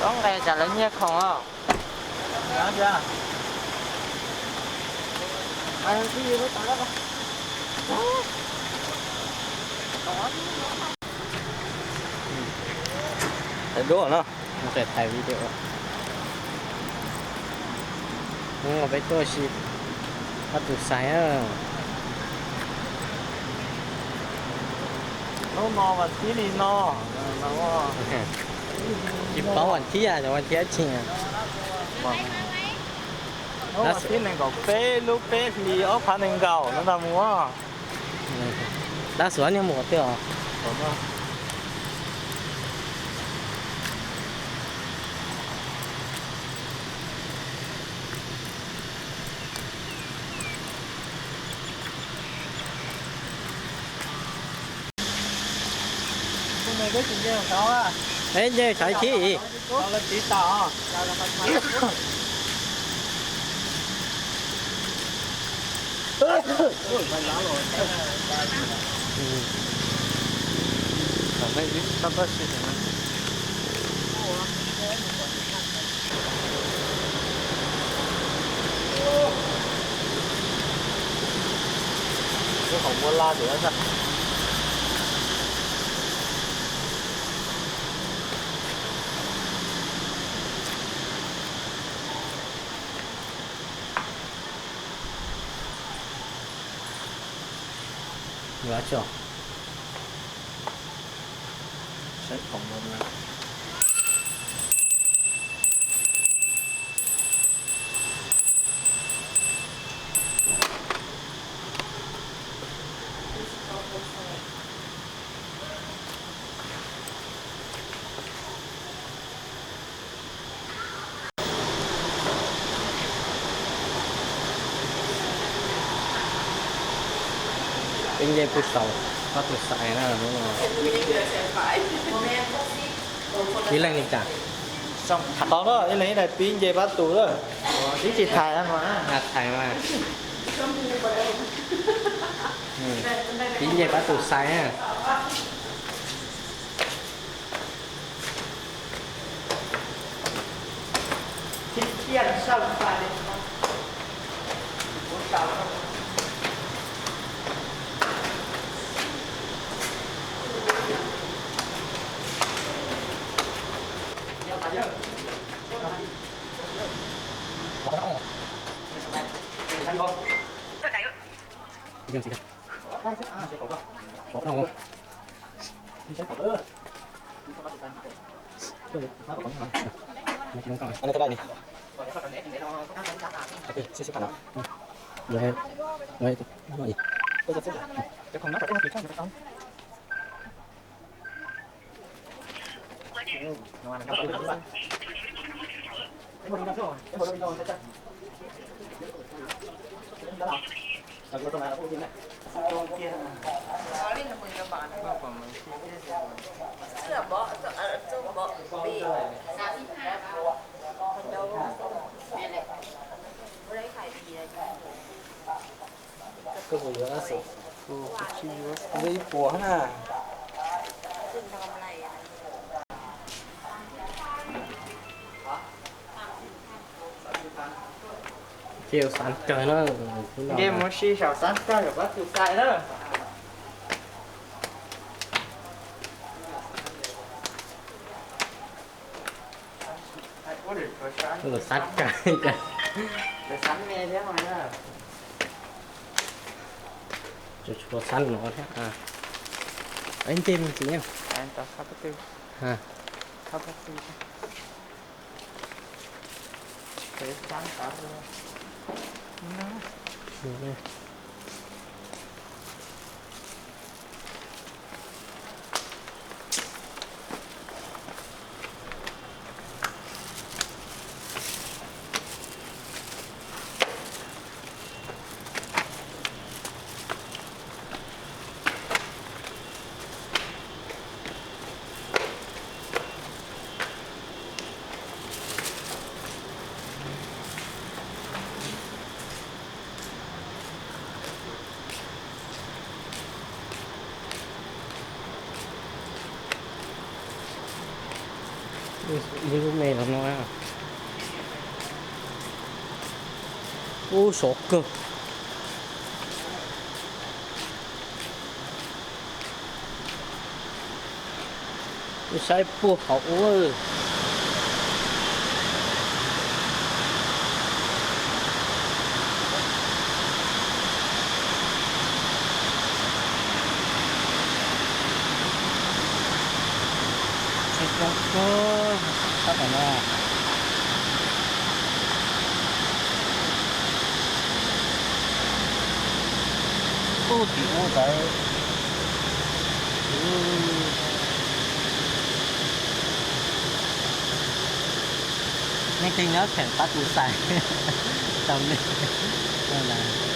Txhob nqes tsam lawv nyiag khoom os. Thaij duab no, thaij video. Peb tuaj si pab tus xais. Hnub no vas thib li no, tsis paub vas thib, cov vas thib tsis. Hnub vas thib nees nkaum peb lub peb hlis ob phav nees nkaum no ntag mus. Dab xuav niag mus qhov twg os? Peb nce sawv thib. Yuav tso. Saib khoom no na. Peb nce puag saum pab tus xais na. Ib leeg li cas? Tham tau na, ib leeg ib daim pib nce pab tus lawm. Twb tsis tham no. Tham mas. Pib nce pab tus xais na. Koj puas yuav dab tsi? Kuv ib puas na. Ces xav kawg na. Nce mus si saum xav kawg, pab tus xais na. Xav kawg. Tsuas tshuav xav no thiab. Nce me ntsis. Lub me los no. Ub, sov kawg. Saib puag hauv ub. Saib coob kawg, sab tom no. Ub, tim ub ntawd. Leej twg nyob cheem pab kuv xais tau nej.